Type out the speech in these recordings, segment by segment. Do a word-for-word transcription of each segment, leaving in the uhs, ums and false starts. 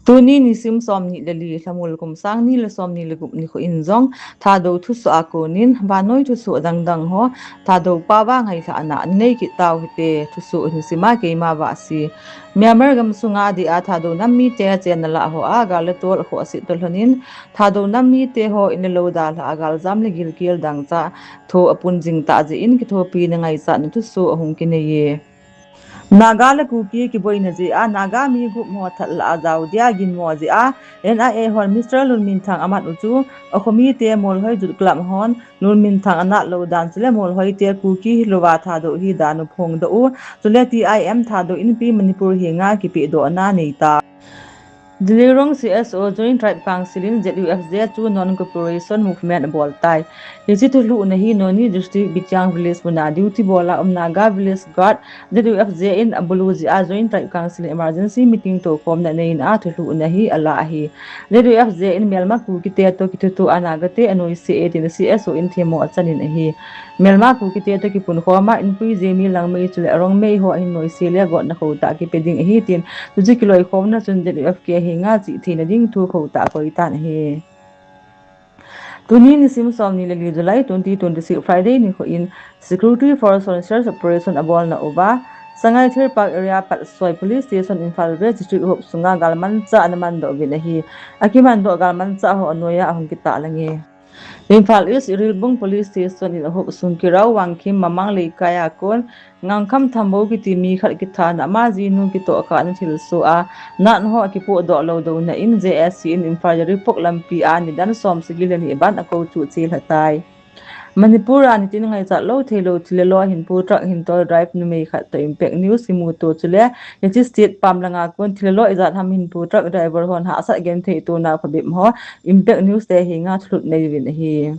Tuni nisim somni le li, Lhamul kum sang ni le somni le gup nikho in jong Thadou thusoh a konin vannoi thusoh dangdang ho Thadou pao a ngailhahna nei kit tau hite. Thusoh hin sima keima Vahsi. Myanmar gamsunga dia Thadou nam mite chenna lah ho a gal le tol khohse toh lhonin Thadou nam mite ho in le lou dalha a galjam le gilkel dangchah tho apun jing tah jeh in kithopina ngaichatna thusoh ahung kinei e. Naga le Kuki kiboina jeh a Naga mi gup ho that lah a jao dia ginmo jeh a N I A hon Mister Lunminthang amat u chu akhomi te Molhoi Youth Club hon Lunminthang anat lou dan chule Molhoi te Kuki hilouva Thadou hi dan u phongdoh u chule T I M Thadou Inpi Manipur henga kipehdohna nei ta. Zeliangrong C S O Joint Tribe Council in Z U F J chu Non-Cooperation Movement abol tai. Hiche thulhuhna hi Noni District Bitiang Village muna duty bol a um Naga Village Guard Z U F J in abulu jeh a Joint Tribe Council in emergency meeting tohkhomna neiyin a thulhuhna hi ala ahi. Z U F J in Myanmar Kuki te toh kithutoh a Naga te anoise e tin C S O in themmo achan in ahi. Myanmar Kuki te toh kipunkhom a Inpuijemi, Langmei chule Rongmei ho ahin noise le gotna khotah kipe ding ahi tin, chuche kiloikhomna chun Z U F K henga chihtheina ding thu khotah akoi tan ahi. Tuni nisim somni le li July twenty twenty-six Friday nikho in Security Force hon search operation abolna uva Sangai Thir Park area Patsoi Police Station Imphal West District hop sunga galmanchah ana mandoh uvin ahi. Akimandoh galmanchah ho anoiya ahung kitah lang e. Imphal East Irilbung Police Station in ahop sung Kirao Wangkhim Mamang Leikai a kon Ngangkham Thambou kiti mi khat kithana ama jinu kitohkhahna thilsoh a nat ho akipohdoh lou douna in J S C in Imphal Yairipok lampi a nidan somsagi le ni ban akou chuh chelha tai. Manipur a nitin ngaichat lou theilou thil le lo hinpu truck hintol drive numei khat toh Impact News kimuto chule hiche state pam langa kon thil le lo ijat ham hinpu truck driver hon hahsat genthei tona phabep ho Impact News te henga thulhut nei uvin ahi.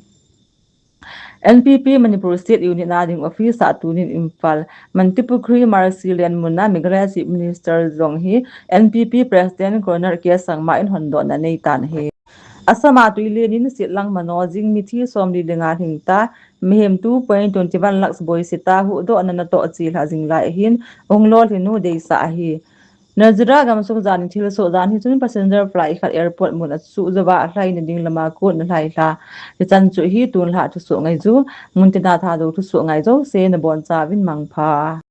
N P P Manipur State Unit a ding office a tunin Imphal Mantripukhri Marsilen muna Meghalaya Chief Minister jong hi N P P President Conrad K Sangma in hondohna nei tan ahi. Assam a twilen in setlang mano jing mithi somli le nga lhing ta, mihem two point twenty one lakhs boise ta, huhdohna natoh chelha jing lai ahin, ahung lolhin u deisah ahi. Nazira gamsung jan in thilsoh jan hi chun passenger flight khat airport mun a suh jouva alhaina ding lama kon ana lhailha. Hichan chu hi tunlhah thusoh ngaiju, muntina Thadou thusoh ngai jouse nabonchauvin mangpha.